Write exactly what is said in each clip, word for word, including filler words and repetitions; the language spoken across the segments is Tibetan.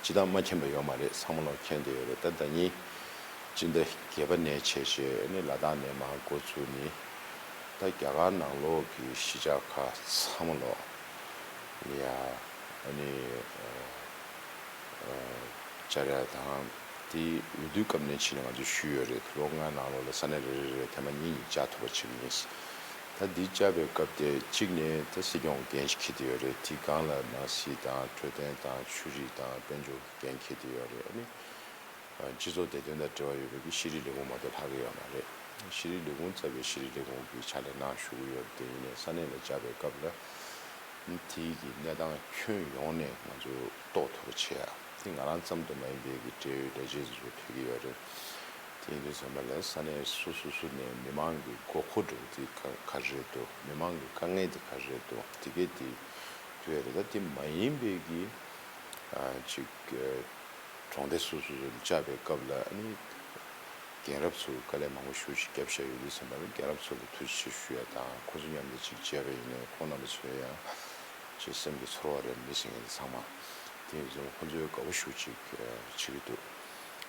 སྤྱི་བཏང་མ་མཁྱེན་པ་ཡོད་མ་རེད། ཚང་མ་ལོ་མཁྱེན་བསྡད་ཡོད་རེད། ད་ཟླ་ཉིན་སྤྱི་ཟླ་བརྒྱད་པ་ནས་བྱས་བྱས་ཨ་ནི་ལ་དྭགས་ནས་མར་འགོ་བཙུགས་ནས་ད་རྒྱ་གར་ནང་ལོགས་ཀྱི་གཞིས་ཆགས་ཁག་ཚང་མ་ལོ་ཡ་ཨ་ནི་ཨ་ཨ་བཅར་ཡ་དང་དེ་འོས་བསྡུའི་སྐབས་ནས་ཕྱིན་ནས་ང་ཚོས་ཞུས་ཡོད་རེད། ལོ་ལྔའི་ནང་ལོགས་ལ་ས་གནས་རེ་རེ་རེ་ཐེངས་མ་གཉིས་གཉིས་བཅར་ཐུབ་པ་བྱེད་ཀྱི་ཡིན། ད་འདི་བཅར་བའི་སྐབས་དེ་གཅིག་ནས་ད་སྲིད་སྐྱོང་འགན་ཞིག་འཁྱེར་བསྡད་ཡོད་རེད། དེའི་སྒང་ལ་ནང་སྲིད་དང་འཕྲོད་བསྟེན་དང་ཆོས་རིག་དང་དཔལ་འབྱོར་འགན་འཁྱེར་བསྡད་ཡོད་རེད། ཨ་ནི་སྤྱི་ཚོགས་བདེ་དོན་དང་འབྲེལ་བ་ཡོད་པའི་གི་ཤེས་རིག་ལས་ཁུངས་མ་གཏོགས་ལྷག་གི་ཡོད་མ་རེད། ཤེས་རིག་ལས་ཁུངས་རྩ་བའི་ཤེས་རིག་ལས་ཁུངས་ཀྱི་ཕྱག་ལས་གནང་བཞུགས་ཀྱི་ཡོད་རེད། དེ་ཡིན་ནའི་ས་གནས་ལ་བཅར་བའི་སྐབས་ལ་དེའི་གི་གནས་སྟངས་ཁྱོན་ཡོངས་ནས་ང་ཚོས་རྟོགས་ཐུབ་པ་བྱེད་ཡ་དེ་ང་རང་ཙམ་དུ་མ་ཡིན་པའི་གི་འབྲེལ་ཡོད་ལས་བྱེད་ཚོ་ཕེབས་ཀྱི་ཡོད་རེད། དེ་ཡིན་དུས་ཙམ་པ་ལ་ས་གནས་སོ་སོ་སོ་ནས་མི་མང་གི་དགོས་མཁོ་འདྲ་བོ་དེ་ག་ག་རེ་རེད་འདུག་མི་མང་གི་དཀའ་ངལ་དེ་ག་རེ་རེད་འདུག་དེ་གས་དེ་ཐུག་ཡ་རེད། ད་དེ་མ་ཡིན་པའི་གི་ཨ་ཅིག་གྲོང་སྡེ་སོ་སོ་སོ་ལ་བཅར་བའི་སྐབས་ལ་ཨ་ནི་རྒན་རབས་ཚོ་དཀའ་ལས་མང་པོ་ཞེ་པོ་ཅིག་བརྒྱབ་བཞག་ཡོད་དུས་ཙམ་པ་ལ་རྒན་རབས་ཚོ་ལ་ཐུགས་རྗེ་ཆེ་ཞུ་ཡ་དང་ཁོང་ཚོ་མཉམ་དུ་ཅིག་མཇལ་བ་ཡིན་ནའི་ཁོང་རྣམ་པ་ཚོའི་ཡང་ཅིག་སེམས་ཀྱི་ཚོར་བ་རེད་མི་ཟེར་མཁན་དེ་ཚང་མ། དེ་ཡིན་ཙང་ཁོང་ཚོས་དགའ་པོ་ཞེ་པོ་ཅིག་བྱེད་ཀྱི་འདུག་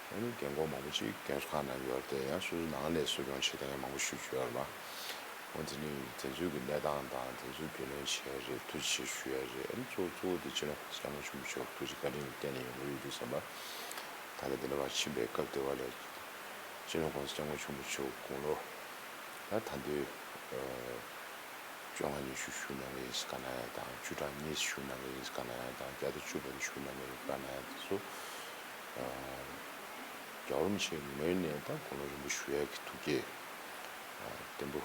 ཨ་ནི་རྒན་གོག་མང་པོ་ཅིག་རྒན་གསོ་ཁང་ནང་ཡོད་རེད་དེ་ཡང་སོ་སོ་ནང་ནས་གསོ་སྐྱོང་བྱེད་མཁན་ཡང་མང་པོ་ཞེ་པོ་ཅིག་ཡོད་རེད་མ། འོ་དེ་ནི་དེ་ཚོའི་གི་གནས་སྟངས་དང་དེ་ཚོའི་རྒྱུས་ལོན་བྱས་རེད། ཐུགས་རྗེ་ཆེ་ཞུ་ཡ་རེད། ཨ་ནི་གཙོ་བོ་གཙོ་བོ་དེ་སྤྱི་ནོར་༸གོང་ས་༸སྐྱབས་མགོན་ཆེན་པོ་མཆོག་ཐུགས་རྗེ་བཀའ་དྲིན་གྱི་བརྟེན་ནས་ཡོང་གི་ཡོད་དུས་ཙམ་པ། ད་ལྟ་འདི་ནས་མར་ཕྱིན་པའི་སྐབས་དེ་བ་ལ་སྤྱི་ནོར་༸གོང་ས་༸སྐྱབས་མགོན་ཆེན་པོ་མཆོག་དགུང་ལོ་ད་ད་ལྟའི་བཅོ་ལྔ་ཉི་ཤུ་བཞུགས་གནང་གི་ཡིན་ཟེར་བཀའ་གནང་ཡ་དང་བཅུ་ཕྲག་གཉིས་བཞུགས་གནང་གི་ཡིན་ཟེར་བཀའ་གནང་ཡ་དང་བརྒྱ་དང་བཅུ་བར་དུ་བཞུགས་གནང་གི་ཡིན་བཀའ་གནང་ཡ་དེ་ཚོ། རྒྱལ་བ་རིན་པོ་ཆེ་ངོས་ནས་ད་དགུང་ལོ་རིང་པོ་བཞུགས་ཡག་གི་ཐུགས་བསྐྱེད་བརྟན་པོ་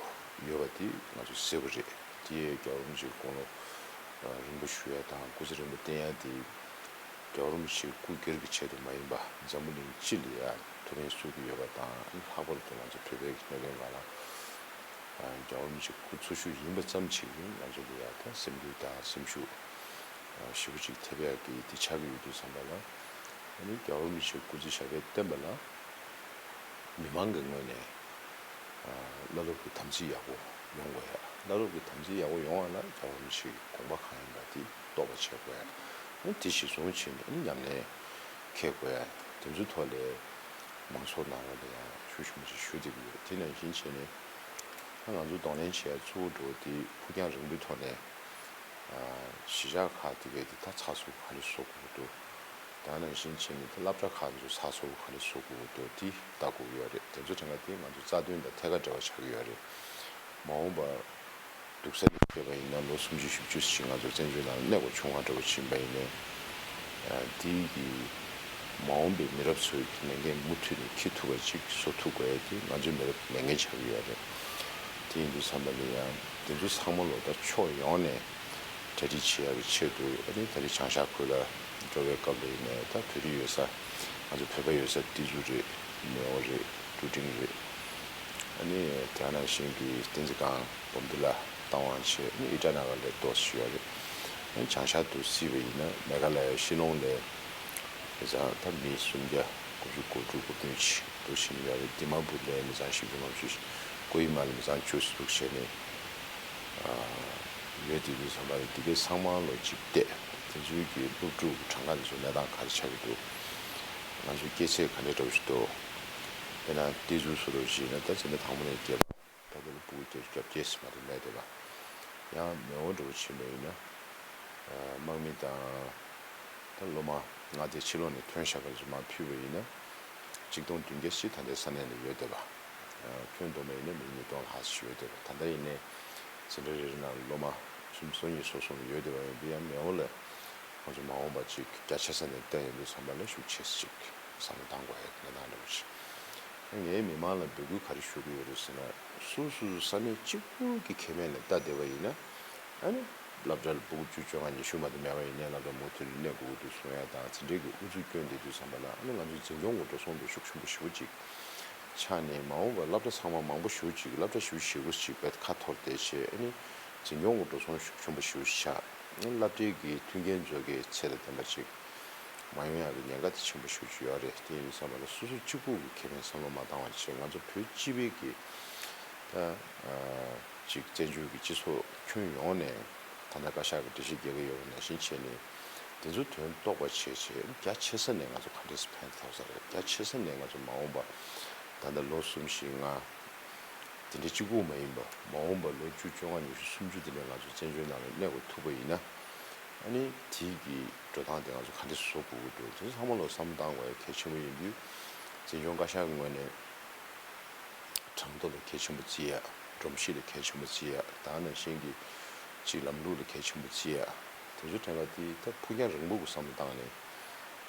ཡོད་པ་དེ་ང་ཚོས་གསལ་པོ་རེད། དེ་ཡང་རྒྱལ་བ་རིན་པོ་ཆེ་དགུང་ལོ་རིང་པོ་བཞུགས་ཡག་དང་སྐུ་ཚེ་རིང་པོ་བརྟན་ཡག་དེ་རྒྱལ་བ་རིན་པོ་ཆེ་སྐུ་སྒེར་གྱི་ཆེད་དུ་མ་ཡིན་པ་འཛམ་བུ་གླིང་སྤྱི་ལ་ཡང་ཐུགས་ཕན་གསོས་ཀྱི་ཡོད་པ་དང་། ལྷག་པར་དུ་ང་ཚོ་བོད་པའི་གནད་དོན་སྒང་ལ་རྒྱལ་བ་རིན་པོ་ཆེ་སྐུ་འཚོ་བཞུགས་ཡིན་པ་ཙམ་གྱིས་ང་ཚོ་ལ་ཡང་ད་སེམས་འགུལ་དང་སེམས་ཤུགས་ཞེ་པོ་ཅིག་ཐེབས་ཡག་གི་དེ་ཆགས་ཀྱི་ཡོད་དུས་ཙམ་པ་ལ། ཨ་ནི་རྒྱལ་བ་རིན་པོ་ཆེ་སྐུ་ཚེ་ཞབས་པད་བརྟན་པ་ལ་མི་མང་གི་ངོས་ནས་བླ་སློབ་ཀྱི་དམ་ཚིག་ཡག་པོ་ཡོང་དགོས་ཡ། བླ་སློབ་ཀྱི་དམ་ཚིག་ཡག་པོ་ཡོང་བ་ལ་རྒྱལ་བ་རིན་པོ་ཆེ་གི་དགོངས་པ་གང་ཡིན་པ་དེ་རྟོགས་པ་བྱེད་དགོས་ཡ། ཨ་ནི་དེ་གཞིར་བཟུང་བྱས་ནས་ཨ་ནི་ཉམས་ལེན་འཁེལ་དགོས་ཡ། དེ་ཚོའི་ཐོག་ལ་མང་ཚོགས་ནང་ལོགས་ལ་ཡང་ཤུགས་ཆེན་པོ་ཅིག་ཞུགས་བསྡད་ཀྱི་ཡོད། དེ་ནང་བཞིན་བྱས་ནས་ད་ང་ཚོ་གདོང་ལེན་བྱེད་ཡ་གཙོ་བོ་འདྲ་བོ་དེ་ཕུགས་རྒྱང་རིང་པོའི་ཐོག་ནས། གཞིས་ཆགས་ཁག་དེ་གའི་དེ་ད་ཚགས་ཚུད་ག་རེ་བཟོ་དགོས་ཀྱི་འདུག་ད་ནང་བཞིན་བྱས་ནས་ད་སློབ་གྲྭ་ཁག་ཚོ་ཚགས་ཚུད་ག་རེ་བཟོ་དགོས་ཀྱི་འདུག་དེ་ལྟ་དགོས་ཀྱི་ཡོད་རེད། དེ་ཚོ་དྲན་ག་དེ་ང་ཚོ་རྩ་དོན་དང་ཐད་ཀར་འབྲེལ་བ་ཆགས་ཀྱི་ཡོད་རེད། མ་འོངས་པ་སྡུག་ས་ནས་བཤད་པ་ཡིན་ན་ལོ་སུམ་ཅུ་བཞི་བཅུ་ཞིག་ང་ཚོ་བཙན་བྱོལ་ནང་གནས་དགོས་བྱུང་བ་འདྲ་བོ་ཕྱིན་པ་ཡིན་ནའི། དེའི་གི་མ་འོངས་པའི་མི་རབས་ཚོའི་ལས་འགན་མུ་མཐུད་ནས་འཁྱེར་ཐུབ་པ་ཅིག་བཟོ་ཐུབ་དགོས་ཡ་དེ་ང་ཚོའི་མི་རབས་ལས་འགན་ཆགས་ཀྱི་ཡོད་རེད། དེ་ཡིན་དུས་ཙམ་པ་ལ་ཡང་དེ་ཚོ་ཚང་མ་ལོ་ད་ཕྱོགས་ཡོངས་ནས་གྲ་སྒྲིག་བྱེད་ཡ་གི་ཆེད་དུ། ཨ་ནི་ད་རེས་བྱང་ཤར་ཁུལ་ལ་འགྲོ་བའི་སྐབས་ལ་ཡིན་ནའི་ད་བོད་རིགས་ཡོད་ས། ང་ཚོ་བོད་པ་ཡོད་ས་ཏི་ཛུ་རེད། མེའོ་རེད། ཀྲུ་ཀྲིང་རེད། ཨ་ནི་དེ་ནང་བཞིན་གྱི་བསྟན་འཛིན་སྒང་བོམ་དི་ལ་རྟ་དབང་བྱས། ཨ་ནི་ཨི་ཊ་ན་གར་ལ་ཏོག་ཙམ་ཡོད་རེད། ཨ་ནི་བྱང་ཤར་དུ་བརྩིས་པ་ཡིན་ན་མེ་ག་ལ་ཡ་ཤི་ལོང་ལ་མི་ཚང་ད་མི་སུམ་བརྒྱ་དགུ་བཅུ་གོ་དྲུག་གོ་བདུན་ཅིག་འདུག་བཞིན་ཡོད་རེད། དི་མ་པུར་ལ་མི་ཚང་བཞི་བཅུ་ལྔ་བཅུ། ཀོ་ཧི་མ་ལ་མི་ཚང་བཅུ་ཙམ་འདུག་བྱས་ནས་ཡོད། དེ་དུས་ཙམ་པ་ལ་དེ་གའི་ཚང་མ་ལོ་གཅིག་བལྟས། དེ་ཚོའི་གི་སློབ་ཕྲུག་གི་གྲངས་ཀ་དེ་ཚོ་གནས་སྟངས་ག་རེ་ཆགས་ཀྱི་འདུག་ང་ཚོའི་སྐྱེས་ཚད་ག་འདྲ་འདྲ་བོ་ཞིག་འདུག་དཔེར་ན་ཏི་ཛུ་བཟོ་འདྲ་བོ་ཞིག་ཡིན་ན་ད་སྤྱི་ཟླ་དང་པོ་ནས་བརྒྱད་པ། ད་ལྟ་ལ་ཕྲུ་གུ་བརྒྱད་ཅུ་གྱ་བརྒྱད་ཙམ་མ་གཏོགས་མེད་བསྡད་པ། ཡང་མེའོ་འདྲ་བོ་ཕྱིན་པ་ཡིན་ན། དམག་མི་དང་ད་སློབ་མ་མངའ་སྡེ་ཕྱི་ལོགས་ནས་ཐོན་བཞག་པ་ཚོ་མར་ཕུད་པ་ཡིན་ན། གཅིག་སྟོང་བདུན་བརྒྱ་ཞིག་ད་ལྟའི་ས་གནས་ལ་ཡོད་བསྡད་པ། ཁྱོན་བསྡོམས་པ་ཡིན་ན་མི་ཉིས་སྟོང་ལྷག་ཙམ་ཡོད་བསྡད་པ། ད་ལྟ་ཡིན་ནའི་འཛིན་གྲྭ་རེ་རེ་ནང་སློབ་མ་སུམ་ཅུ་སོ་གཉིས་སོ་གསུམ་ཡོད་བསྡད་པ་ཡིན་པ་ཡང་མེའོ་ལ་ང་ཚོ་མ་འོངས་པ་ཅིག་བརྒྱ་ཆ་ས་ནས་བལྟས་ཡོང་དུས་ཙམ་པ་ལ་ཤུགས་ཆེ་ཙམ་ཅིག་བསམ་བློ་བཏང་དགོས་ཡ་གནས་སྟངས་འདྲ་བོ་ཞིག་ངས་མི་མང་ལ་འབོད་སྐུལ་ག་རེ་ཞུ་གི་ཡོད་རེད་ཟེར་ན། སོ་སོ་སོ་ས་གནས་གཅིག་པུ་གི་ཁེ་ཕན་ལ་ལྟ་བསྡད་པ་ཡིན་ན། ཨ་ནི་སློབ་གྲྭ་ལ་ཕྲུ་གུ་བཅུ་བཅོ་ལྔ་ཉི་ཤུ་མ་གཏོགས་མེད་པ་ཡིན་ནའི་སློབ་གྲྭ་མུ་མཐུད་ནས་གནས་དགོས་ཀྱི་འདུག་གསུང་ཡ་དང་། དེ་འདྲའི་གི་ཨུ་ཚུགས་བསྐྱོན་བསྡད་དུས་ཙམ་པ་ལ། ཨ་ནི་ང་ཚོའི་འཛིན་སྐྱོང་གི་འགྲོ་སོང་དེ་ཤུགས་ཆེན་པོ་ཞེ་པོ་ཅིག་ཆགས་ནས། མ་འོངས་པར་སློབ་གྲྭ་ཚང་མ་མང་པོ་ཞེ་པོ་ཅིག་སློབ་གྲྭ་ཞེ་པོ་ཞེ་པོ་ཅིག་བེད་ཁ་འཐོར་བསྡད་བྱས། ཨ་ནི་འཛིན་སྐྱོང་གི་འགྲོ་སོང་ཤུགས་ཆེན་པོ་ཞེ་པོ་ཅིག་ཆགས། ཨ་ནི་སློབ་གྲྭའི་གི་མཐུན་རྐྱེན་ཚོ་གི་ཚད་དང་ལྡན་པ་ཅིག་མ་ཡོང་ཡག་གི་ཉེན་ཁ་དེ་ཆེན་པོ་ཞེ་པོ་ཅིག་ཡོད་རེད། དེ་ཡིན་དུས་ཙམ་པ་ལ་སོ་སོ་གཅིག་པུ་གི་ཁེ་ཕན་བསམ་བློ་མ་བཏང་བ་བྱས། ང་ཚོ་བོད་སྤྱི་པའི་གི་ད་ཅིག་བཙན་བྱོལ་གྱི་སྤྱི་ཚོགས་ཁྱོན་ཡོངས་ནས་ད་ལྟ་བཀའ་ཤག་གི་སྒྲིག་གཞི་རྒྱག་གི་ཡོད་པ་ནང་བཞིན་བྱས་ནས། དེ་ཚོ་དོན་རྟོགས་པ་བྱས་བྱས་རྒྱ་ཆེ་ས་ནས་ང་ཚོ་ག་འདྲས་ཕན་ཐོགས་ས་རེད། རྒྱ་ཆེ་ས་ནས་ང་ཚོ་མ་འོངས་པ་ད་ལྟ་ལོ་གསུམ་བཞི་ལྔ་དེ་འདྲའི་གཅིག་པུ་མ་ཡིན་པ། མ་འོངས་པ་ལོ་བཅུ་བཅོ་ལྔ་ཉི་ཤུ་སུམ་ཅུ་དེ་འདྲ་ང་ཚོ་བཙན་བྱོལ་ནང་ལ་གནས་དགོས་ཐུབ་པ་ཡིན་ན། ཨ་ནི་དེའི་གི་འགྲོ་སྟངས་དེ་ང་ཚོ་ག་འདྲས་བཟོ་དགོས་ཀྱི་འདུག་དེ་ཚོ་ཚང་མ་ལ་བསམ་བློ་བཏང་དགོས་ཡ་གལ་ཆེན་པོ་ཡིན་དུས། འཛིན་སྐྱོང་བཀའ་ཤག་གི་ངོས་ནས་གྲངས་ཐོ་ལ་གལ་ཆེན་པོ་བརྩི་ཡ། སྒྲོམ་གཞི་ལ་གལ་ཆེན་པོ་བརྩི་ཡ། ད་ནང་བཞིན་གྱི་ཅིག་ལམ་ལུགས་ལ་གལ་ཆེན་པོ་བརྩི་ཡ། དེ་ཚོ་དྲན་པ་དེ་ད་ཕུགས་རྒྱང་རིང་པོ་གི་བསམ་བློ་བཏང་ནས་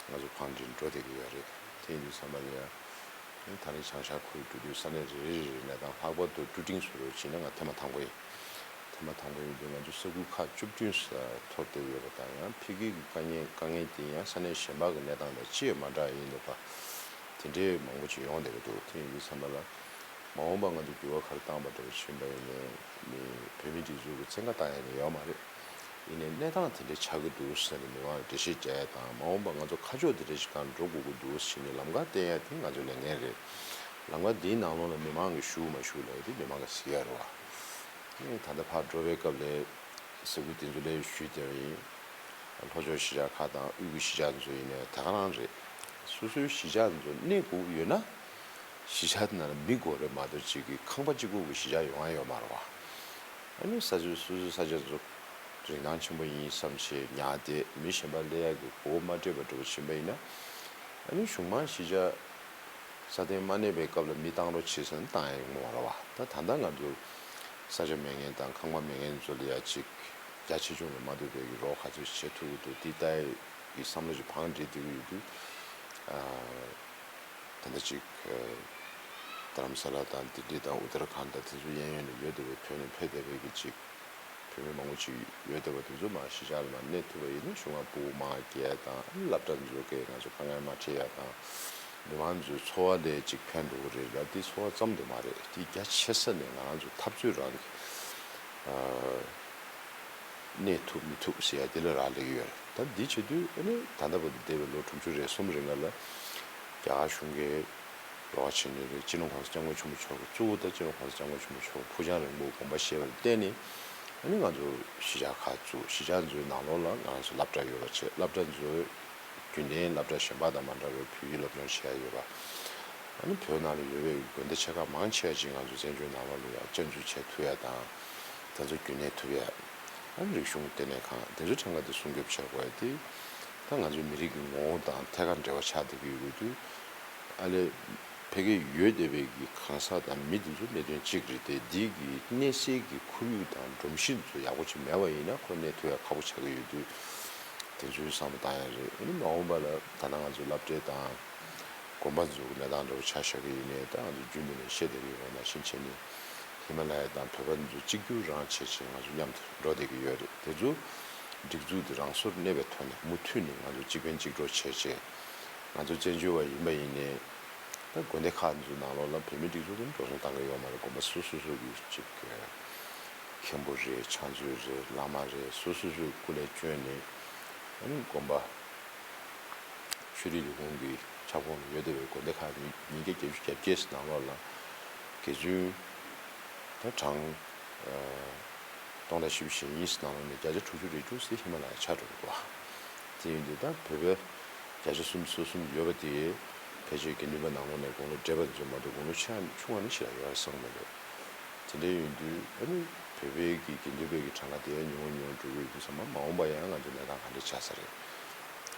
ང་ཚོ་བང་སྒྲིག་འགྲོ་བསྡད་ཀྱི་ཡོད་རེད། དེ་ཡིན་དུས་ཙམ་པ་ལ་ཡ། ད་རེས་བྱང་ཤར་ཁུལ་འགྲོ་དུས་ས་གནས་རེ་རེ་རེ་རེ་ནས་དང་ལྷག་པར་དུ་ཀྲུ་ཀྲིང་ཟུར་རོ་བྱས་ན་ང་ཐེངས་མ་དང་པོ་ཡིན། ཐེངས་མ་དང་པོ་ཡིན་དུས་ང་ཚོ་ས་ཁུལ་ཁག་བཅུ་བདུན་ས་འཐོར་བསྡད་ཡོད་པ་དང་། ཡང་ཕ་གི་གི་དཀའ་ངལ་དཀའ་ངལ་དེ་ཡང་ས་གནས་གཞན་པ་གི་གནས་སྟངས་དང་ཅི་ཡང་མ་འདྲ་ཡིན་འདུག་པ། དེ་འདྲའི་མང་པོ་ཅིག་ཡོང་བསྡད་ཀྱི་འདུག་དེ་ཡིན་དུས་ཙམ་པ་ལ་མ་འོངས་པ་ང་ཚོ་འགྱུར་བ་ག་རེ་བཏང་པ་འདྲ་བོ་ཕྱིན་པ་ཡིན་ནའི་མི་བོད་མི་སྒྲིག་འཛུགས་ཀྱི་བཙན་བཀའ་བཏང་ཡ་ནི་ཡོད་མ་རེད། ཡིན་ནའི་གནས་སྟངས་དེ་འདྲའི་ཆགས་ཀྱི་འདུག་ཟེར་ནས་མི་མང་ལ་འགྲེལ་བཤད་རྒྱག་ཡ་དང་། མ་འོངས་པ་ང་ཚོ་ཁ་ཕྱོགས་དེ་འདྲ་ཞིག་སྒང་འགྲོ་དགོས་ཀྱི་འདུག་ཟེར་ནས་ལམ་ཁ་བསྟན་ཡ་དེ་ང་ཚོའི་ལས་འགན་རེད། ལམ་ཁ་འདིའི་ནང་ལོགས་ལ་མི་མང་གིས་ཞུགས་མ་ཞུགས་ལབ་ཡ་དེ་མི་མང་གིས་གཟིགས་ཡ་རེད་བ། ཨེ་ད་ལྟ་ཕར་འགྲོ་བའི་སྐབས་ལ་ཟ་ཁུ་དེ་ཚོ་ལ་ཞུས་བསྡད་པ་ཡིན། ལྷོ་ཕྱོགས་གཞིས་ཆགས་ཁག་དང་དབུས་ཀྱི་གཞིས་ཆགས་ཚོ་ཡིན་ནའི་དེ་ག་རང་རེད། སོ་སོའི་གཞིས་ཆགས་ཚོ་གནས་དགོས་ཀྱི་ཡོད་ན། གཞིས་ཆགས་དེ་ནང་ལ་མི་དགོས་རེད་མ་གཏོགས་གཅིག་གི་ཁང་པ་གཅིག་པོ་གི་གཞིས་ཆགས་ཡོང་ཡ་ཡོད་མ་རེད་བ། ཨ་ནི་ས་ཆ་སོ་སོའི་ས་ཆ་ཚོ་རིན་ཐང་ཆེན་པོ་ཡིན་བསམ་བྱས་ཉར་ཏེ་མི་གཞན་པ་སླེབས་ཡ་གི་གོ་སྐབས་མ་སྤྲད་པ་འདྲ་བོ་ཕྱིན་པ་ཡིན་ན། ཨ་ནི་གཞུང་མང་གཞིས་ཆགས་སྲ་བརྟན་མ་གནས་པའི་སྐབས་ལ་མི་བཏང་རོགས་བྱེད་ཟེར་ན་བཏང་ཡ་ཡོད་མ་རེད་བ། ད་ད་ལྟ་ང་ཚོ་ས་ཆ་མེད་མཁན་དང་ཁང་པ་མེད་མཁན་ཚོ་ལ་ཡ་གཅིག་རྒྱ་ཆེ་ཆུང་ལ་མ་ལྟོས་པའི་གི་རོགས་ག་ཚོད་བྱེད་ཐུབ་ཀྱི་འདུག་འདི་ལྟ་ཡི་བསམ་བློ་ཅིག་བང་སྒྲིག་བསྡད་ཀྱི་ཡོད་དུས། ཨ། ད་ལྟ་ཅིག་ཨ། རྡ་རམ་ས་ལ་དང་ལྡི་ལི་དང་ཨུ་ཏར་ཁཱན་དང་དེ་ཚོ་གཡས་གཡོན་ལ་ཡོད་བསྡད་པའི་བོད་ནས་ཕེབས་བསྡད་པའི་གི་ཅིག་བོད་མི་མང་པོ་ཅིག་ཡོད་བསྡད་པ་དེ་ཚོ་མར་གཞིས་ཆགས་ལ་མར་གནས་ཐུབ་པ་ཡིན་ན་གཞུང་ལ་ཕྲུ་གུ་མང་སྐྱེ་ཡ་དང་། སློབ་གྲྭ་ཚོ་གི་ང་ཚོ་དཀའ་ངལ་མ་འཕྲད་ཡ་དང་། མི་མང་ཚོའི་འཚོ་བ་ལ་ཅིག་ཕན་འགྲོ་གི་རེད་ལ། དེ་འཚོ་བ་ཙམ་དུ་མ་རེད། དེ་རྒྱ་ཆེ་ས་ནས་ང་རང་ཚོ་འཐབ་རྩོད་རང་གི་ཨ། གནས་ཐུབ་མི་ཐུབ་ཟེར་ཡ་དེ་ལ་རག་ལས་ཀྱི་ཡོད་རེད། ད་འདི་བྱེད་དུས་ཨ་ནི་ད་ལྟ་བར་དུ་འདས་པའི་ལོ་དྲུག་ཅུ་རེ་གསུམ་རིང་ལ་རྒྱ་གར་གཞུང་གིས་རོགས་བྱེད་ནི་རེད། སྤྱི་ནོར་༸གོང་ས་༸སྐྱབས་མགོན་ཆེན་པོ་མཆོག་གིས་གཙོ་བོ་ད་སྤྱི་ནོར་༸གོང་ས་༸སྐྱབས་མགོན་ཆེན་པོ་མཆོག་ཕུགས་རྒྱང་རིང་པོའི་དགོངས་པ་བཞེས་པ་ལ་བརྟེན་ནས་ཨ་ནི་ང་ཚོ་གཞིས་ཆགས་ཁག་བཙུགས། གཞིས་ཆགས་ཚོའི་ནང་ལོགས་ལ་ང་ཚོ་སློབ་གྲྭ་ཡོད་པ་བྱས། སློབ་གྲྭ་ཚོའི་རྒྱུན་ལྡན་སློབ་གྲྭ་གཞན་པ་དང་མ་འདྲ་བའི་བོད་ཡིག་སློབ་སྦྱོང་བྱེད་ཡ་ཡོད་པ། ཨ་ནི་བོད་ནང་ལ་ཡོད་པའི་དགོན་སྡེ་ཆེ་ཁག་མང་ཆེ་བ་ཅིག་ང་ཚོ་བཙན་བྱོལ་ནང་ལོགས་ལ་ཡ་བསྐྱར་འཛུགས་བྱེད་ཐུབ་ཡ་དང་། དེ་ཚོ་རྒྱུན་གནས་ཐུབ་ཡ། ཨ་ནི་རིག་གཞུང་ལྟེ་གནས་ཁང་དེ་ཚོ་ཕྲན་ཁ་དེ་སྲུང་སྐྱོབ་བྱེད་དགོས་ཡ་དེ། ད་ང་ཚོའི་མི་རིགས་ཀྱི་ངོ་བོ་དང་ཐད་ཀར་འབྲེལ་བ་ཆགས་བསྡད་ཀྱི་ཡོད་དུས། ཨ་ལས། ཕ་གིར་ཡོད་བསྡད་པའི་གི་གང་ཟག་དང་མི་དེ་ཚོ་གནད་དོན་གཅིག་རེད་དེ། འདི་གི་གནས་སའི་གི་ཁོར་ཡུག་དང་སྒྲོམ་གཞི་དེ་ཚོ་ཡག་པོ་ཅིག་མེད་པ་ཡིན་ན་ཁོ་གནས་ཐུབ་ཡ་ཁག་པོ་ཆགས་ཀྱི་ཡོད་དུས། དེ་ཚོའི་བསམ་བློ་བཏང་ཡ་རེད། ཨ་ནི་མ་འོངས་པ་ལ་ད་ལྟ་ང་ཚོ་སློབ་གྲྭ་དང་དགོན་པ་ཚོ་གི་གནས་སྟངས་འདྲ་བོ་ཆ་བཞག་གི་ཡིན་ནའི། ད་ང་ཚོ་རྒྱུན་དུ་ནས་བཤད་བསྡད་ཀྱི་ཡོད་པ་ནང་བཞིན་བྱས་ནས་ཧི་མ་ལ་ཡ་དང་བོད་པ་ཚོ་གཅིག་གྱུར་རང་བྱས་བྱས་ང་ཚོ་མཉམ་དུ་འགྲོ་བསྡད་ཀྱི་ཡོད་རེད། དེ་ཚོ་སྒྲིག་འཛུགས་དེ་རང་སོར་གནས་པའི་ཐོག་ནས་མུ་མཐུད་ནས་ང་ཚོ་གཅིག་ཕན་གཅིག་གྲོགས་བྱས་བྱས། ང་ཚོ་བཙན་བྱོལ་བ་ཡིན་པ་ཡིན་ནའི། ད་དགོན་སྡེ་ཁག་ཚོའི་ནང་ལོགས་ལ་བོད་མི་སྒྲིག་འཛུགས་དེ་འགྲོ་སོང་བཏང་གི་ཡོད་མ་རེད། དགོན་པ་སོ་སོ་སོ་གི་ཅིག་མཁན་པོ་རེད། ཕྱག་མཛོད་རེད། བླ་མ་རེད། སོ་སོ་སོས་སྐུ་ལས་བསྐྱོན་ནས་ཨ་ནི་དགོན་པ་ཆོས་རིག་ལས་ཁུངས་ཀྱི་ཁྱབ་ཁོངས་ལ་ཡོད་བསྡད་པའི་དགོན་སྡེ་ཁག་ཉིས་ཉིས་བརྒྱ་བརྒྱད་ཅུ་གྱ་བརྒྱད་ནང་ལོགས་ལ་དགེ་བཙུན་ད་གྲངས་སྟོང་ཕྲག་བཞི་བཅུ་ཞེ་གཉིས་ནང་ལོགས་ནས་བརྒྱ་ཆ་དྲུག་ཅུ་རེ་དྲུག་ཙམ་ཧི་མ་ལ་ཡ་ཆགས་འགྲོ་གི་འདུག་དེ་ཡིན་དུས་ད་བོད་པ་བརྒྱ་ཆ་སུམ་ཅུ་སོ་གསུམ་ཡོད་པ་དེ་ཕལ་ཆེར་དགེ་འདུན་པ་ནང་ལོགས་ནས་དགུང་ལོ་བགྲེས་པ་ཚོ་མ་གཏོགས་དགུང་ལོ་ཆེ་ཆུང་བ་ནི་ཞེ་དྲག་ཡོད་པ་བསམ་གྱི་མི་འདུག་དེ་འདྲ་ཡིན་དུས་ཨ་ནི་བོད་པའི་གི་དགེ་འདུན་པའི་གི་གྲངས་ཀ་དེ་ཉུང་ཉུང་འགྲོ་གི་ཡོད་དུས་ཙམ་པ། མ་འོངས་པ་ཡང་ང་ཚོ་གནས་སྟངས་ག་འདྲ་ཆགས་ས་རེད།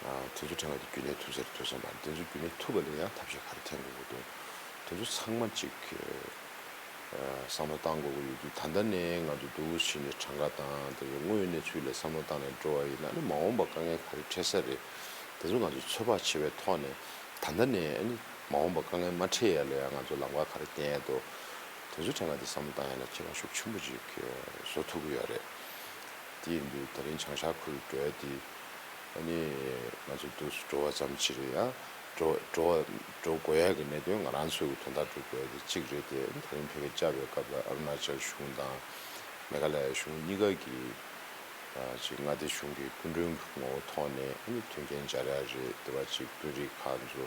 ཨ། དེ་ཚོ་ཕྲན་བུ་དེ་རྒྱུན་གནས་ཐུབ་ས་རེད་འདུག་བསམ་པ། དེ་ཚོ་རྒྱུན་གནས་ཐུབ་པ་ལ་ཡང་ཐབས་ཤེས་ག་རེ་འཐེན་དགོས་ཀྱི་འདུག་དེ་ཚོ་ཚང་མ་གཅིག་ཨ། བསམ་བློ་བཏང་དགོས་ཀྱི་ཡོད་དུས། ད་ལྟ་ནས་ང་ཚོ་འདུག་བྱས་ནས་གྲངས་ཀ་དང་དེ་ཚོ་དངོས་ཡོད་གནས་ཚུལ་ལ་བསམ་བློ་བཏང་ནས་འགྲོ་བ་ཡིན་ན་ནི། མ་འོངས་པ་དཀའ་ངལ་ག་རེ་འཕྲད་ས་རེད། དེ་ཚོ་ང་ཚོ་ཚོད་དཔག་བྱེད་པའི་ཐོག་ནས་ད་ལྟ་ནས་ཨ་ནི་མ་འོངས་པ་དཀའ་ངལ་མ་འཕྲད་ཡ་ལ་ཡང་ང་ཚོ་ལམ་ཁ་ག་རེ་བསྟན་ཡ་འདུག་དེ་ཚོ་ཕྲན་བུ་དེ་བསམ་བློ་བཏང་ཡ་ལ་ཁྱད་པར་ཤུགས་ཆེན་པོ་ཅིག་བཟོ་ཐུབ་ཀྱི་ཡོད་རེད། དེ་ཡིན་དུས་ད་རིང་བྱང་ཤར་ཁུལ་འགྲོ་ཡ་དེ། ཨ་ནི་ང་ཚོ་འདུག་སེ་འགྲོ་བ་ཙམ་ཅིག་རེད་ཡ། འགྲོ་འགྲོ་བ་འགྲོ་དགོས་ཡ་གི་གནད་དོན་ང་རང་ཚོའི་གི་དོན་དག་སྒྲུབ་དགོས་ཡ་དེ་གཅིག་རེད་དེ། ད་རིང་ཕ་གིར་བཅར་བའི་སྐབས་ལ་ཨ་རུ་ན་ཅལ་གཞུང་དང་མེ་གྷ་ལ་ཡ་གཞུང་གཉིས་ཀ་གི་ཨ་ཅིག་མངའ་སྡེ་གཞུང་གི་སྐུ་མགྲོན་གྱི་ངོ་བོ་ཐོག་ནས་ཨ་ནི་མཐུན་རྐྱེན་སྦྱར་ཡ་རེད། དེ་བ་ཅིག་དཔོན་རིགས་ཁག་ཚོ་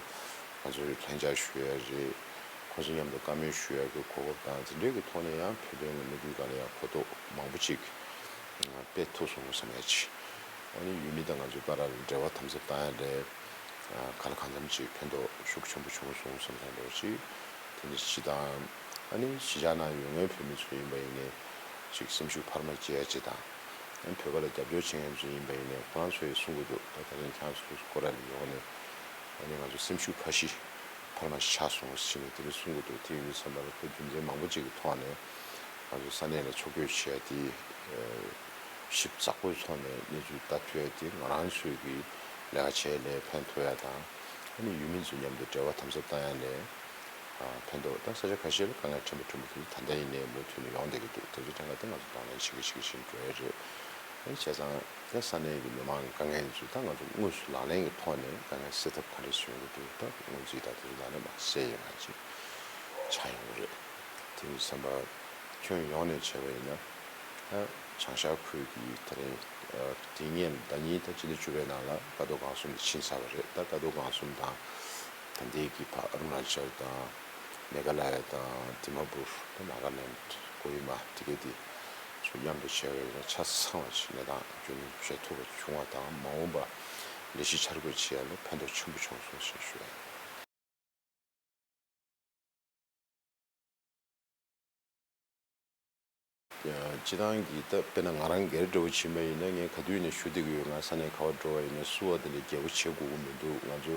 ང་ཚོས་ལྷན་བཅར་ཞུ་ཡ་རེད། ཁོང་ཚོ་མཉམ་དུ་བཀའ་མོལ་ཞུ་ཡ་གི་གོ་སྐབས་དང་དེ་འདྲའི་གི་ཐོག་ནས་ཡང་བོད་དོན་གི་གནས་ཚུལ་སྒང་ལ་ཡང་གོ་རྟོགས་མང་པོ་ཅིག་སྤེལ་ཐུབ་སོང་བསམ་ཡ་ཅིག་ ཨ་ནི་ཡུལ་མི་དང་ང་ཚོའི་བར་ལ་འབྲེལ་བ་དམ་ཟབ་བཏང་ཡ་ལས་ག་ལ་གང་འཚམ་ཅིག་ཕན་ཐོགས་ཤུགས་ཆེན་པོ་བྱུང་སོང་བསམ་བསམ་འདྲ་བོ་ཅིག་དེ་འདྲ་ཅིག་དང་། ཨ་ནི་གཞིས་ཆགས་ནང་ཡོད་མཁན་བོད་མི་ཚོ་ཡིན་པ་ཡིན་ནའི་ཅིག་སེམས་ཤུགས་འཕར་མ་སྐྱེ་ཡ་ཅིག་དང་། ཨ་ནི་བོད་པ་ལ་རྒྱབ་སྐྱོར་བྱེད་མཁན་ཚོ་ཡིན་པ་ཡིན་ནའི་ཁོ་རང་ཚོ་ཡིས་གསུང་གི་འདུག་ད་ད་རིང་ཁྱེད་ཚོ་སྐོར་ར་ལ་ཡོང་ནས་ཨ་ནི་ང་ཚོ་སེམས་ཤུགས་ཁ་ཤས་འཕར་མ་ཞིག་ཆག་སོང་ཟེར་ནས་དེ་འདྲ་གསུང་གི་འདུག་དེ་ཡིན་དུས་ཙམ་པ་ལ་ཁོས་རྒྱུ་མཚན་མང་པོ་ཅིག་གི་ཐོག་ནས་ང་ཚོ་ས་གནས་ལ་ཕྱོགས་བསྐྱོད་བྱེད་ཡ་དེ་ཞིབ་ཚགས་པོའི་ཐོག་ནས་གནས་ཚུལ་ལྟ་ཐུབ་ཡ་དེ་ང་རང་ཚོའི་གི་ལས་ཀ་བྱེད་ཡ་ལ་ཕན་ཐོགས་ཡ་དང་། ཨ་ནི་ཡུལ་མི་ཚོ་མཉམ་དུ་འབྲེལ་བ་དམ་ཟབ་བཏང་ཡ་ལ་ཕན་ཐོགས། ད་ས་ཆ་ཁ་ཤས་ལ་དཀའ་ངལ་ཕྲན་བུ་ཕྲན་བུ་དེ་ད་ལྟ་ཡིན་ནའི་མུ་མཐུད་ནས་ཡོང་བསྡད་ཀྱི་འདུག་དེ་ཚོའི་གྲངས་ཀ་དེ་ང་ཚོ་གདོང་ལེན་བྱེད་ཀྱི་བྱེད་ཀྱི་བཞིན་འགྲོ་ཡ་རེད། ཨ་ནི་བྱས་ཙང་། ད་ས་གནས་ཀྱི་མི་མང་གི་དཀའ་ངལ་ཚོ་ད་ང་ཚོ་དངོས་སུ་ལག་ལེན་གྱི་ཐོག་ནས་དཀའ་ངལ་སེལ་ཐབས་ག་འདྲ་བྱེད་ཀྱི་འདུག་ད་སྔོན་རྩིས་དང་དེ་ཚོ་ནང་ནས་མར་གསལ་ཡོང་ཡ་ཅིག་ཆགས་ཡོང་གི་རེད། དེ་ཡིན་དུས་ཙམ་པ་ཁྱོན་ཡོངས་ནས་བྱས་པ་ཡིན་ན། ད་བྱང་ཤར་ཁུལ་གྱི་ད་རེས་དེ་སྔོན་ཟླ་ཉིན་ད་སྤྱི་ཟླ་བཅུ་པའི་ནང་ལ་ཀ་རྡོར་སྒང་གསུམ་དེ་ཕྱིན་ཚར་བ་རེད། ད་ཀ་རྡོར་སྒང་གསུམ་དང་། ད་ལྟའི་གི་ཕར་ཨ་རུ་ན་ཅལ་དང་། མེ་ག་ལ་ཡ་དང་དི་མ་པུར། ད་ནཱ་ག་ལེནཌ་ཀོ་ཧི་མ་དེ་གའི་དེ་ཚོ་མཉམ་དུ་བྱས་པ་ཡིན་ན་ཆ་ཚང་བ་ཞིག་གནས་སྟངས་རྒྱུན་འཁྱོངས་བྱེད་ཐུབ་པ་བྱུང་བ་དང་། མ་འོངས་པ་ལས་གཞི་འཆར་འགོད་བྱེད་ཡ་ལ་ཕན་ཐོགས་ཆེན་པོ་བྱུང་སོང་ཞེས་ཞུ་ཡ་ཡིན། སྤྱི་བཏང་གི་ད་དཔེར་ན་ང་རང་སྒེར་འདྲ་བོ་ཕྱིན་པ་ཡིན་ན་ངས་ག་དུས་ནས་ཞུ་བསྡད་ཀྱི་ཡོད། ང་ས་གནས་ག་བར་འགྲོ་བ་ཡིན་ན་བསུ་བ་དེ་འདྲ་རྒྱས་པོ་བྱེད་དགོས་ཀྱི་མི་འདུག་ང་ཚོ་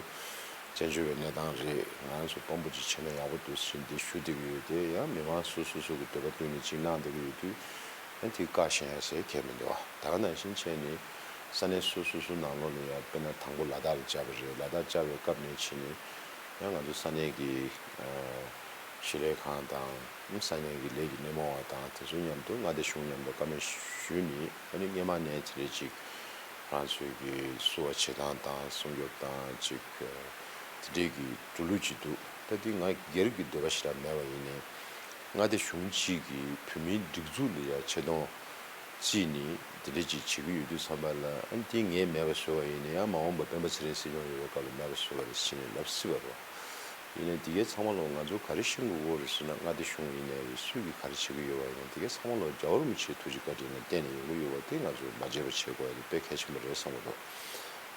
བཙན་བྱོལ་བའི་གནས་སྟངས་རེད། ང་རང་ཚོ་དཔང་པོ་ཅིག་བྱས་ན་ཡག་པོ་འདུག་ཟེར་འདི་ཞུ་བསྡད་ཀྱི་ཡོད་དེ། ཡང་མི་མང་སོ་སོ་སོ་གི་འདོད་པ་བསྟུན་ནས་ཅིག་གནང་བསྡད་ཀྱི་ཡོད་དུས་ཡང་དེ་བཀག་བཞིན་ཡ་ཟེར་གལ་མི་འདུག་ད་ག་ནང་བཞིན་བྱས་ནས་ས་གནས་སོ་སོ་སོ་ནང་ལོགས་ལ་ཡང་དཔེར་ན་དང་པོ་ལ་དྭགས་ལ་བཅར་བ་རེད། ལ་དྭགས་བཅར་བའི་སྐབས་ནས་བྱས་ནས་ཡང་ང་ཚོ་ས་གནས་ཀྱི་ཨ་གཞིས་ལས་ཁང་དང་ས་གནས་ཀྱི་ལས་ཀྱི་སྣེ་མོ་བ་དང་དེ་ཚོ་མཉམ་དུ་མངའ་སྡེ་གཞུང་མཉམ་དུ་བཀའ་མོལ་ཞུས་ནས། ཨ་ནི་སྔས་མ་ནས་དེ་འདྲའི་ཅིག་ང་ཚོའི་གི་བསུ་བ་བྱེད་སྟངས་དང་སྲུང་སྐྱོབ་དང་ཅིག་དེ་འདྲའི་གི་འགྲོ་ལུགས་ཅིག་འདུག་ད་འདི་ང་སྒེར་གྱི་འདོད་པ་ཞིག་ལ་མེད་པ་ཡིན་ནའི་མངའ་སྡེ་གཞུང་གཅིག་གིས་བོད་མིའི་སྒྲིག་འཛུགས་ལ་ཡ་ཆེ་མཐོང་བརྩིས་ནས་དེ་འདྲ་ཅིག་བྱེད་ཀྱི་ཡོད་དུས་ཙམ་པ་ལ། ཨ་ནི་དེ་ངས་མེད་པ་བཟོ་བ་ཡིན་ན་ཡང་མ་འོངས་པ་སྤེན་པ་ཚེ་རིང་སྲིད་སྐྱོང་ཡོད་པའི་སྐབས་ལ་མེད་པ་བཟོ་བ་རེད་ཟེར་ནས་ལབ་སྲིད་པ་རེད། ཡིན་ནའི་འདི་གའི་ཚང་མ་ལོ་ང་ཚོ་ག་རེ་ཤེས་དགོས་ཀྱི་རེད་ཟེར་ན། མངའ་སྡེ་གཞུང་ཡིན་ནའི་རེད། སུས་ཀྱིས་ག་རེ་བྱེད་ཀྱི་ཡོད་པ་ཡིན་ནའི་འདི་གའི་ཚང་མ་ལོ་རྒྱལ་བ་རིན་པོ་ཆེའི་ཐུགས་རྗེ་བཀའ་དྲིན་ལ་བརྟེན་ནས་ཡོང་གི་ཡོད་པ་དེ་ང་ཚོས་མ་བརྗེད་པ་བྱེད་དགོས་ཡ་དེ་དཔེ་གལ་ཆེན་པོ་རེད་བསམ་གྱི་འདུག་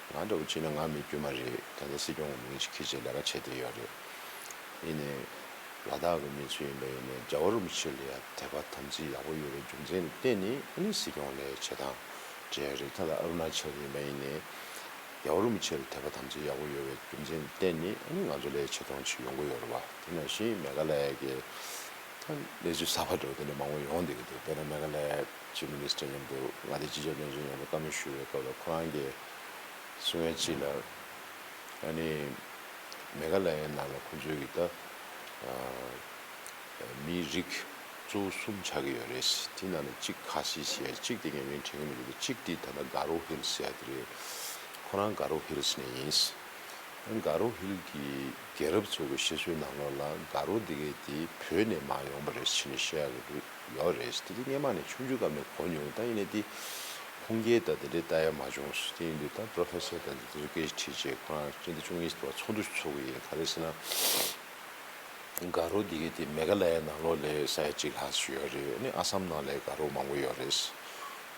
ང་འདྲ་བོ་བྱས་ན་ང་མི་དཀྱུས་མ་རེད། ད་ལྟ་སྲིད་སྐྱོང་གི་མིང་ཞིག་འཁྱེར་བྱས་ལས་ཀ་བྱས་བསྡད་ཡོད་རེད། ཡིན་ནའི་ལ་དྭགས་ཀྱི་མི་ཚོ་ཡིན་པ་ཡིན་ནའི་རྒྱལ་བ་རིན་པོ་ཆེ་ལ་ཡ་དད་པ་དམ་ཚིག་ཡག་པོ་ཡོད་པའི་རྒྱུ་མཚན་ལ་བརྟེན་ནས་ཨ་ནི་སྲིད་སྐྱོང་ལ་བྱེད་སྟངས་འདྲ་རེད། ད་ལྟ་ཨ་རུ་ན་ཅལ་ཡིན་པ་ཡིན་ནའི་རྒྱལ་བ་རིན་པོ་ཆེ་ལ་དད་པ་དམ་ཚིག་ཡག་པོ་ཡོད་པའི་རྒྱུ་མཚན་ལ་བརྟེན་ནས་ཨ་ནི་ང་ཚོ་ལ་ཆེ་མཐོང་ཅིག་ཡོང་གི་ཡོད་རེད་བ། དེ་ནང་བཞིན་མེ་ག་ལ་ཡ་གི་ད་གནས་ཚུལ་གསར་པ་འདྲ་བོ་དེ་འདྲ་མང་པོ་ཡོང་བསྡད་ཀྱི་འདུག་དཔེར་ན་མེ་ག་ལ་ཡ་ཅིབ་མི་ནི་སི་ཊར་མཉམ་དུ་མངའ་སྡེ་སྤྱི་ཁྱབ་བློན་ཆེན་མཉམ་དུ་བཀའ་མོལ་ཞུ་བའི་སྐབས་ལ་ཁོ་རང་གིས་གསུང་ཡ་གཅིག་ལ། ཨ་ནི་མེ་ག་ལ་ཡའི་ནང་ལ་ཁོ་ཚོའི་གི་ད་ཨ་མིའི་རིགས་གཙོ་བོ་གསུམ་ཆགས་ཀྱི་ཡོད་རེད། དེ་ནང་ནས་གཅིག་ཁ་སི་ཟེར་ཡ། གཅིག་དེ་ངས་མིང་དྲན་གྱི་མི་འདུག་གཅིག་དེ་ད་ལྟ་ག་རོ་ཧིལ་ཟེར་ཡ་དེ་རེད། ཁོ་རང་ག་རོ་ཧིལ་ནས་ཡིན། ག་རོ་ཧིལ་གྱི་རྒྱལ་རབས་ཚོ་གི་བཤད་སྲོལ་ནང་ལོགས་ལ་ག་རོ་དེ་གའི་དེ་བོད་ནས་མར་ཡོང་བ་རེད་ཟེར་ནས་བཤད་ཡ་གི་ཡོད་རེད། དེ་དེ་སྔས་མ་ནས་ཆུང་ཆུང་སྐབས་ནས་གོ་མྱོང་། ད་ཡིན་ནའི་དེ་ཁུངས་སྐྱེལ་དང་དེ་འདྲའི་ལྟ་ཡ་མ་བྱུང་། དེ་ཡིན་དུས་ད་པོ་རོ་ཕེ་སར་དང་དེ་ཚོ་སྐད་ཆ་དྲིས་བྱས་ཁོ་རང་སྤྱི་ཟླ་བཅུ་གཉིས་པ་ཚོགས་འདུ་ཚོགས་ཀྱི་ཡིན། ག་རེ་ཟེར་ན། ག་རོ་དེ་གའི་དེ་མེ་ག་ལ་ཡའི་ནང་ལོགས་ལ་ས་ཡ་གཅིག་ལྷག་ཙམ་ཡོད་རེད། ཨ་ནི་ཨ་སམ་ནང་ལ་ག་རོ་མང་པོ་ཡོད་རེད།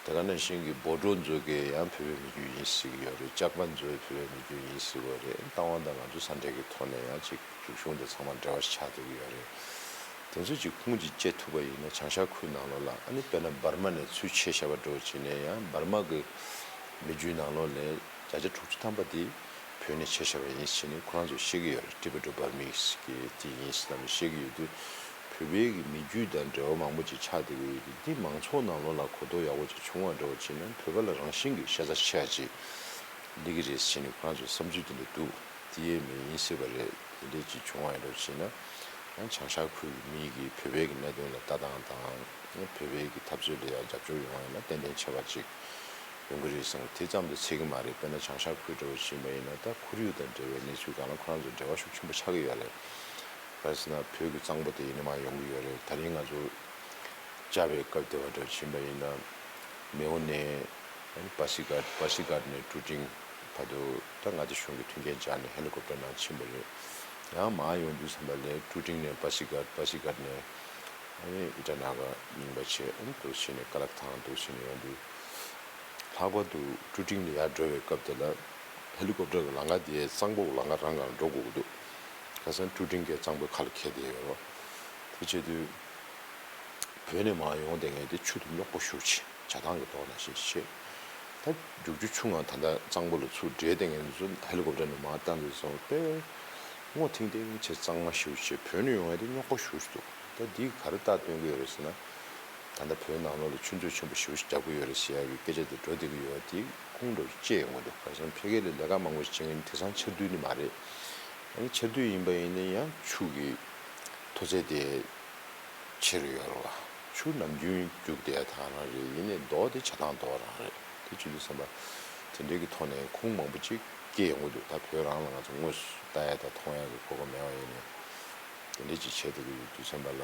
དེ་ག་ནང་བཞིན་གྱི་བོ་ཌོ་ཚོ་གི་ཡང་བོད་པའི་མི་རྒྱུད་ཡིན་ཟེར་གྱི་ཡོད་རེད། ཇག་པ་ཚོ་བོད་པའི་མི་རྒྱུད་ཡིན་ཟེར་གྱི་ཡོད་རེད། རྟ་དབང་དང་ང་ཚོ་ས་འབྲེལ་གྱི་ཐོག་ནས་ཡང་ཅིག་རིག་གཞུང་དང་ཚང་མ་འབྲེལ་བ་ཞིག་ཆགས་བསྡད་ཀྱི་ཡོད་རེད། དེ་ཚོ་ཅིག་ཁུངས་ཅིག་བཅད་ཐུབ་པ་ཡིན་ན་བྱང་ཤར་ཁུལ་ནང་ལོགས་ལ། ཨ་ནི་དཔེར་ན་འབར་མ་ནས་ཚུར་ཆེད་བཞག་པ་འདྲ་བོ་བྱས་ནས་ཡང་འབར་མ་གི་མི་རྒྱུད་ནང་ལོགས་ལ་བརྒྱ་ཆ་དྲུག་ཅུ་ཐམ་པ་དེ་བོད་ནས་ཆེད་བཞག་པ་ཡིན་ཟེར་ནས་ཁོ་རང་ཚོས་བཤད་ཀྱི་ཡོད་རེད། ཊི་བེ་ཊོ་འབར་མིས་ཀྱི་དེ་ཡིན་ཟེར་ནས་བཤད་ཀྱི་ཡོད་དུས། བོད་པའི་གི་མི་རྒྱུད་དང་འབྲེལ་བ་མང་པོ་ཅིག་ཆགས་བསྡད་ཀྱི་ཡོད་དུས། འདི་མང་ཚོགས་ནང་ལོགས་ལ་གོ་རྟོགས་ཡག་པོ་ཅིག་བྱུང་བ་འདྲ་བོ་བྱས་ན་བོད་པ་ལ་རང་བཞིན་གྱི་ཤ་ཚ་ཆེ་བ་ཅིག་སླེབས་ཀྱི་རེད་ཟེར་ནས་ཁོ་རང་ཚོའི་བསམ་ཚུལ་དེ་འདྲ་འདུག་དེ་ཡས་མེད་ཡིན་སྲིད་པ་རེད། དེ་འདྲ་ཅིག་བྱུང་བ་ཡིན་འདྲ་བོ་བྱས་ན། ཡང་བྱང་ཤར་ཁུལ་གྱི་མི་གིས་བོད་པའི་གི་གནད་དོན་ལ་ལྟ་སྟངས་དང་། ཡང་བོད་པའི་གི་འཐབ་རྩོད་ལ་ཡང་རྒྱབ་སྐྱོར་ཡོང་བ་ཡིན་ན་ཏན་ཏན་ཆེ་བ་ཅིག་ཡོང་གི་རེད་བསམ། དེ་ཙམ་དུ་ཚད་ཀྱི་མ་རེད། དཔེར་ན་བྱང་ཤར་ཁུལ་འདྲ་བོ་ཞིག་ཡིན་པ་ཡིན་ན། ད་ཁོར་ཡུག་དང་འབྲེལ་བའི་གནས་ཚུལ་སྒང་ལ་ཁོ་རང་ཚོ་འབྲེལ་བ་ཤུགས་ཆེན་པོ་ཆགས་ཀྱི་ཡོད་རེད། ག་རེ་ཟེར་ན་བོད་ཀྱི་གཙང་པོ་དེ་ཡིན་ནའི་མར་ཡོང་གི་ཡོད་རེད། ད་རིང་ང་ཚོ་བཅར་བའི་སྐབས་དེ་བ་འདྲ་ཕྱིན་པ་ཡིན་ན། མེའོ་ནས་པ་སི་གྷ་ཊ། པ་སི་གྷ་ཊ་ནས་ཀྲུ་ཀྲིང་བར་དུ་ད་མངའ་སྡེ་གཞུང་གི་མཐུན་རྐྱེན་སྦྱར་ནས་ཧེ་ལི་ཀོབ་ཊར་ནང་ཕྱིན་པ་རེད། ཡང་མར་ཡོང་དུས་ཙམ་པ་ལ་ཀྲུ་ཀྲིང་ནས་པ་སི་གྷ་ཊ། པ་སི་གྷ་ཊ་ནས་ཨ་ནི་ཨི་ཊ་ན་ག་རྙིང་པ་བྱས། ཨ་ནི་འདུག་བྱས་ནས་ཀ་ལག་ཐང་འདུག་བྱས་ནས་ཡོང་དུས། ལྷག་པར་དུ་ཀྲུ་ཀྲིང་ལ་ཡར་འགྲོ་བའི་སྐབས་དེ་ལ་ཧེ་ལི་ཀོབ་ཊར་གྱི་ལམ་ཁ་དེ་གཙང་པོ་གི་ལམ་ཁ་རང་གང་འགྲོ་དགོས་ཀྱི་འདུག་ཁ་སང་ཀྲུ་ཀྲིང་གི་གཙང་པོའི་ཁ་ལ་འཁེལ་བསྡད་ཡོད་རེད། དེ་བྱེད་དུས་བོད་ནས་མར་ཡོང་བསྡད་མཁན་དེ་ཆུ་དེ་རྙོག་པོ་ཞེ་པོ་ཅིག་བྱ་ཐང་གི་མདོག་ནང་བཞིན་བྱེད། ད་རྒྱུག་ཆུ་ཆུང་ང་ད་ལྟ་གཙང་པོ་ལ་ཚུར་འདྲེས་བསྡད་མཁན་ཚོ་ཧེ་ལི་ཀོབ་ཊར་ནས་མར་བཏང་དུས་སོང་དཔེ་སྔོ་ཐིང་ཐིང་བྱས་གཙང་མ་ཞེ་པོ་ཅིག་བོད་ནས་ཡོང་ཡ་དེ་རྙོག་པོ་ཞེ་པོ་ཅིག་འདུག་ད་འདིས་ག་རེ་རྟགས་སྟོན་གྱི་ཡོད་རེད་ཟེར་ན། ད་ལྟ་བོད་ནང་ལོགས་ལ་ཆུ་མཛོད་ཆེན་པོ་ཞེ་པོ་ཞིག་རྒྱག་གི་ཡོད་རེད་ཟེར་ཡ་གི་སྐད་ཆ་དེ་འགྲོ་བསྡད་ཀྱི་ཡོད་པ་དེ་ཁུངས་འདྲ་བོ་ཅིག་སྐྱེས་ཡོང་གི་འདུག་ག་རེ་ཟེར་ན་ཕ་གི་ལ་ལས་ཀ་མང་པོ་ཞིག་བྱེད་མཁན་དེང་སང་ཆར་དུས་ནི་མ་རེད། ཨ་ནི་ཆར་དུས་ཡིན་པ་ཡིན་ན་ཡང་ཆུ་གི་མཐོ་ཚད་དེ་ཆེ་རུ་ཡོད་རེད་བ། ཆུ་ནམ་རྒྱུན་རྒྱུག་བསྡད་ཡ་དེ་རང་རེད། ཡིན་ནའི་མདོག་དེ་བྱ་ཐང་མདོག་རང་རེད། དེ་བྱེད་དུས་ཙམ་པ་དེ་འདྲའི་གི་ཐོག་ནས་ཁུངས་མང་པོ་ཅིག་སྐྱེས་ཡོང་གི་འདུག་ད་བོད་རང་ལ་ང་ཚོ་དངོས་སུ་ལྟ་ཡ་དང་མཐོང་ཡ་གི་གོ་སྐབས་མེད་པ་ཡིན་ནའི་དེ་འདྲ་ཅིག་བྱས་བསྡད་ཀྱི་ཡོད་དུས་ཙམ་པ་ལ།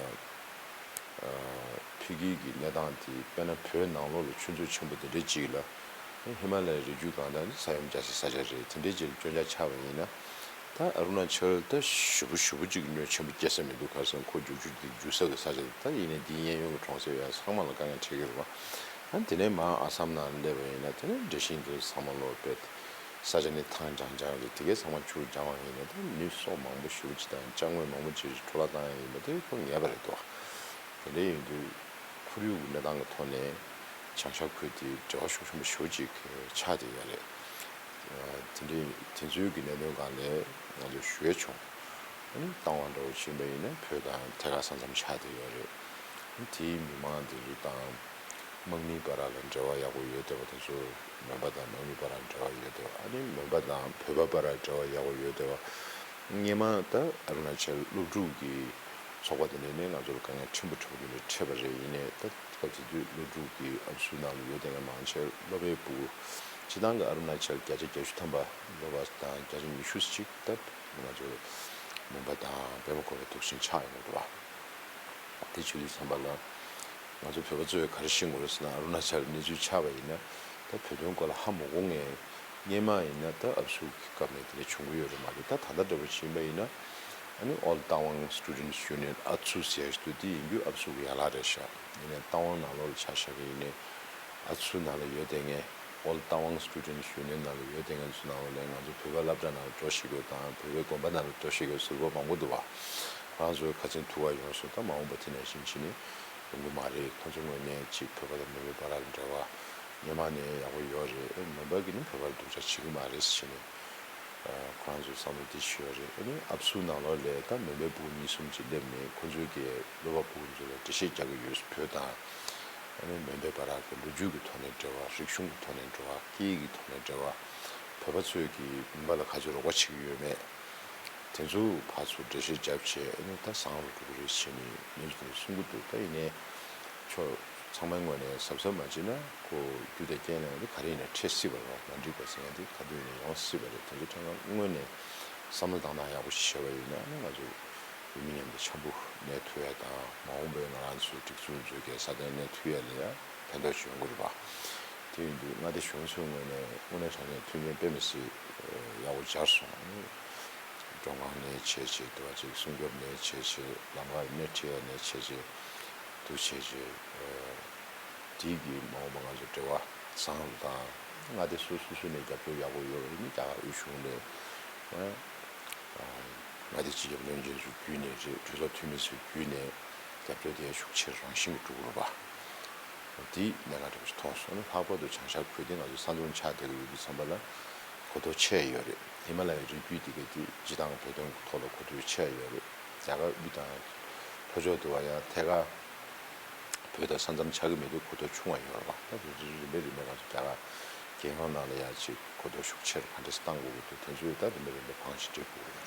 ཕ་གི་གི་གནས་སྟངས་དེ་དཔེར་ན་བོད་ནང་ལོགས་ལ་ཆུ་མཛོད་ཆེན་པོ་དེ་འདྲ་ཅིག་ལ། ཧི་མ་ལ་ཡའི་རི་རྒྱུད་སྒང་དང་ས་ཡོམ་རྒྱག་སའི་ས་ཆ་རེད། དེ་འདྲ་ཅིག་ལ་སྐྱོན་ཆ་ཆགས་པ་ཡིན་ན། ད་ཨ་རུ་ན་ཅལ་ད་ཞེ་པོ་ཞེ་པོ་ཅིག་གི་གནོད་ཆེན་པོ་སྐྱེལ་ས་མི་འདུག་ག་རེ་ཟེར་ན་ཁོ་རྒྱུག་ཆུ་དེ་རྒྱུག་ས་གི་ས་ཆ་དེ་ད་ཡིན་ནའི་འདིའི་གཡས་གཡོན་གྱི་གྲོང་གསེབ་ཡ་ཚང་མ་ལ་དཀའ་ངལ་འཕྲད་ཀྱི་རེད་བ། ཨ་དེ་ནས་མར་ཨ་སམ་ནང་སླེབས་པ་ཡིན་ན་དེ་ནས་འདྲེ་ཤིང་དེ་ཚང་མ་ལོག་པས། ས་ཆ་ནི་ཐང་རྐྱང་རྐྱང་རེད། དེ་གའི་ཚང་མ་ཆུ་རྐྱང་བ་ཡིན་ན་ད་མི་སྲོག་མང་པོ་ཞེ་པོ་ཅིག་དང་ཅ་དངོས་མང་པོ་ཅིག་འཕྲོ་བརླག་བཏང་ཡ་ཡིན་པ་དེ་ཁོ་ངེས་པ་རེད་དོ། དེ་འདྲ་ཡིན་དུས་ཁོར་ཡུག་གི་གནས་སྟངས་ཀྱི་ཐོག་ནས་བྱང་ཤར་ཁུལ་དེ་འབྲེལ་བ་ཤུགས་ཆེན་པོ་ཞེ་པོ་ཅིག་ཆགས་བསྡད་ཡོད་རེད། དེ་འདྲའི་དེ་ཚོའི་གི་གནད་དོན་སྒང་ལ་ང་ཚོས་ཞུ་ཡས་བྱུང་། ཨ་ནི་ལྟ་བ་འདྲ་བོ་ཕྱིན་པ་ཡིན་ན་བོད་དང་ཐད་ཀར་ས་མཚམས་ཆགས་བསྡད་ཡོད་རེད། དེའི་མི་མང་དེ་ཚོ་དང་། དམག་མིའི་བར་ལ་འབྲེལ་བ་ཡག་པོ་ཡོད་བསྡད་པ་དེ་ཚོ། མོན་པ་དང་དམག་མིའི་བར་འབྲེལ་བ་ཡོད་བསྡད་པ། ཨ་ནི་མོན་པ་དང་བོད་པ་བར་འབྲེལ་བ་ཡག་པོ་ཡོད་བསྡད་པ། སྔོན་མ་ད་ཨ་རུ་ན་ཅལ་སློབ་ཕྲུག་གི་ཚོགས་པ་དེ་འདྲ་ནས་ང་ཚོར་དཀའ་ངལ་ཕྲན་བུ་ཕྲན་བུ་དེ་འདྲ་འཕྲད་པ་རེད། ཡིན་ནའི་ད་སྐབས་དེ་དུས་སློབ་ཕྲུག་གི་ཨབ་སུའི་ནང་ལ་ཡོད་བསྡད་མཁན་མང་ཆེ་སློབ་པའི་ཕྲུ་གུ། སྤྱིར་བཏང་གི་ཨ་རུ་ན་ཅལ་བརྒྱ་ཆ་བརྒྱད་ཅུ་ཐམ་པ་སློབ་པ་དང་བརྒྱ་ཆ་ཉི་ཤུ་ཅིག་ད་ང་ཚོ་མོན་པ་དང་པད་མ་ཁོ་པའི་དུག་ཤིང་ཆགས་ཡོང་གི་འདུག་བ། དེ་བྱེད་དུས་ཙམ་པ་ལ། ང་ཚོ་བོད་པ་ཚོས་ག་རེ་ཤེས་དགོས་རེད་ཟེར་ན་ཨ་རུ་ན་ཅལ་གནས་ཚུལ་ཆགས་པ་ཡིན་ན་ད་བོད་དོན་སྐོར་ལ་ཧ་མ་གོ་མཁན། སྔོན་མ་ཡིན་ན་ད་ཨབ་སུའི་སྐབས་ནས་དེ་འདྲ་བྱུང་གི་ཡོད་རེད་མ་གཏོགས་ད་ད་ལྟ་འདྲ་པོ་ཕྱིན་པ་ཡིན་ན། ཨ་ནི་All Tawang Students Union ཨ་ཚུ་ཟེར་ཡ་ཞིག་འདུག་དེ་ཡིན་རྒྱུ་ཨབ་སུའི་ཡན་ལག་རེད་ཤག་ཡིན་ནའི་རྟ་དབང་ནང་ལོགས་ལ་ཆ་བཞག་གི་ཡིན་ནའི་ཨ་ཚུ་ནང་ལ་ཡོད་བསྡད་མཁན། All Tawang Students Union ནང་ལ་ཡོད་བསྡད་མཁན་ཚོ་ནང་ལོགས་ལ་ང་ཚོ་བོད་པ་སློབ་གྲྭ་ནང་ལ་འགྲོ་ཤེས་དགོས་དང་བོད་པའི་དགོན་པ་ནང་ལ་འགྲོ་ཤེས་དགོས་ཟུར་པ་མང་པོ་འདུག་བ། ཁོ་རང་ཚོའི་ཁ་ཚིག་ཐུག་པ་ཡོང་སོང་། ད་མ་འོངས་པ་དེ་ནང་བཞིན་བྱས་ནས་ཡོང་གི་མ་རེད། ཁོ་ཚོ་ངོས་ནས་ཅིག་བོད་པ་དང་མོན་པའི་བར་ལ་འབྲེལ་བ་སྔོན་མ་ནས་ཡག་པོ་ཡོད་རེད། མོན་པ་གིས་ནི་བོད་པར་སྡུག་ཅག་བྱེད་ཀྱི་མ་རེད་ཟེར་ནས། ཁོ་རང་ཚོས་བསམ་བློ་འདི་བྱས་ཡོད་རེད། ཨ་ནི་ཨབ་སུའི་ནང་ལོགས་ལ་ད་མོན་པའི་ཕྲུ་གུ་གཉིས་གསུམ་ཅིག་སླེབས་ནས་ཁོ་ཚོའི་གི་སློབ་པ་ཕྲུ་གུ་ཚོ་ལ་འགྲེལ་བཤད་རྒྱག་གི་ཡོད། བོད་དང་ཨ་ནི་མོན་པའི་བར་གྱི་ལོ་རྒྱུས་ཀྱི་ཐོག་ནས་འབྲེལ་བ། རིག་གཞུང་གི་ཐོག་ནས་འབྲེལ་བ། སྐད་ཡིག་གི་ཐོག་ནས་འབྲེལ་བ། བོད་པ་ཚོས་ཀྱིས་མོན་པ་ལ་ག་ཚོད་རོགས་པ་བྱེད་ཀྱི་ཡོད་མེད། དེ་ཚོ་ཕར་ཚུར་འགྲེལ་བཤད་བརྒྱབ་བྱས་ཨ་ནི་ད་བཟང་རུ་འགྲོ་གི་རེད་བྱས་ནས་གནས་ཚུལ་དེ་འདྲ་གསུང་གི་འདུག་ད་ཡིན་ནའི་ཁྱོད་ཚང་མའི་ངོས་ནས་གཟབ་གཟབ་མ་བྱས་ན་ཁོ་རྒྱུ་དང་རྐྱེན་ལས་འདི་ག་རེ་ཡིན་ན་འཕྲད་སྲིད་པ་རེད་བ། མ་འགྲིག་པ་ཟེར་མཁན་དེ་ག་དུས་ཡིན་ན་ཡོང་སྲིད་པ་རེད། དེ་ཚོ་ཁྱོད་རང་ངོས་ནས་བསམ་བློ་བཏང་སྟངས་ཡག་པོ་ཞིག་བྱས་པ་ཡིན་ན་ཨ་ནི་ང་ཚོ་བོད་མི་མཉམ་དུ་འཆམ་པོ་གནས་ཐུབ་ཡ་དང་མ་འོངས་པའི་ང་རང་ཚོའི་སྒྲིག་འཛུགས་ཚོའི་གི་སྲ་བརྟན་གནས་ཐུབ་ཡ་ལ་ཡང་ཕན་ཐོགས་ཅིག་ཡོང་གི་རེད་བ། དེ་ཡིན་དུས་མངའ་སྡེ་གཞུང་ཚོའི་ངོས་ནས་དངོས་གནས་དྲང་གནས་མཐུན་རྐྱེན་དཔེ་མི་སྲིད་ཡག་པོ་སྦྱར་སོང་། མགྲོན་ཁང་ནས་བྱས་བྱས་དེ་བ་ཅིག་སྲུང་སྐྱོབ་ནས་བྱས་བྱས་ལམ་ཁ་སྣེ་ཁྲིད་ཡ་ནས་བྱས་བྱས་འདུག་བྱས་བྱས། དེའི་གི་མ་འོངས་པ་ང་ཚོ་འབྲེལ་བ་བཟང་རུ་དང་མངའ་སྡེ་སོ་སོ་སོ་ནས་རྒྱབ་སྐྱོར་ཡག་པོ་ཡོད་པ་ཡིན་ན་རྒྱ་གར་དབུས་གཞུང་ནས། མངའ་སྡེ་སྤྱི་ཁྱབ་བློན་ཆེན་ཚོའི་བརྒྱུད་ནས་རེད། གྲོས་ཚོགས་འཐུས་མི་ཚོའི་བརྒྱུད་ནས་རྒྱབ་སྐྱོར་དེ་ཤུགས་ཆེར་རང་བཞིན་གྱིས་འགྲོ་གི་རེད་པ། འདི་གནད་འགག་འདྲ་པོ་ཞིག་མཐོང་སོང་ན་ལྷག་པར་དུ་བྱང་ཤར་ཁུལ་དེ་ང་ཚོ་ས་མཚམས་ཆགས་བསྡད་ཀྱི་ཡོད་དུས་ཙམ་པ་ལ་གོ་རྟོགས་ཆེ་ཡོད་རེད། ཧི་མ་ལ་ཡའི་རི་རྒྱུད་དེ་ག་དེ་སྤྱི་བཏང་བོད་དོན་གྱི་ཐོག་ལ་གོ་རྟོགས་ཆེ་ཡོད་རེད། རྒྱ་གར་དབུས་དང་ལྷོ་ཕྱོགས་དུ་བ་ཡང་ཐད་ཀར་བོད་དང་ས་མཚམས་ཆགས་ཀྱི་མེད་དུས་གོ་རྟོགས་ཆུང་བ་ཡོད་རེད་པ། ད་རིམ་པས་རིམ་པས་ང་ཚོ་རྒྱ་གར་རྒྱལ་ཡོངས་ནང་ལ་ཡང་ཅིག་གོ་རྟོགས་ཤུགས་ཆེར་ག་འདྲས་བཏང་དགོས་ཀྱི་འདུག་དེ་ཚོས་ད་རིམ་པས་རིམ་པས་བང་ཞིག་སྤྲད་དགོས་ཀྱི་རེད།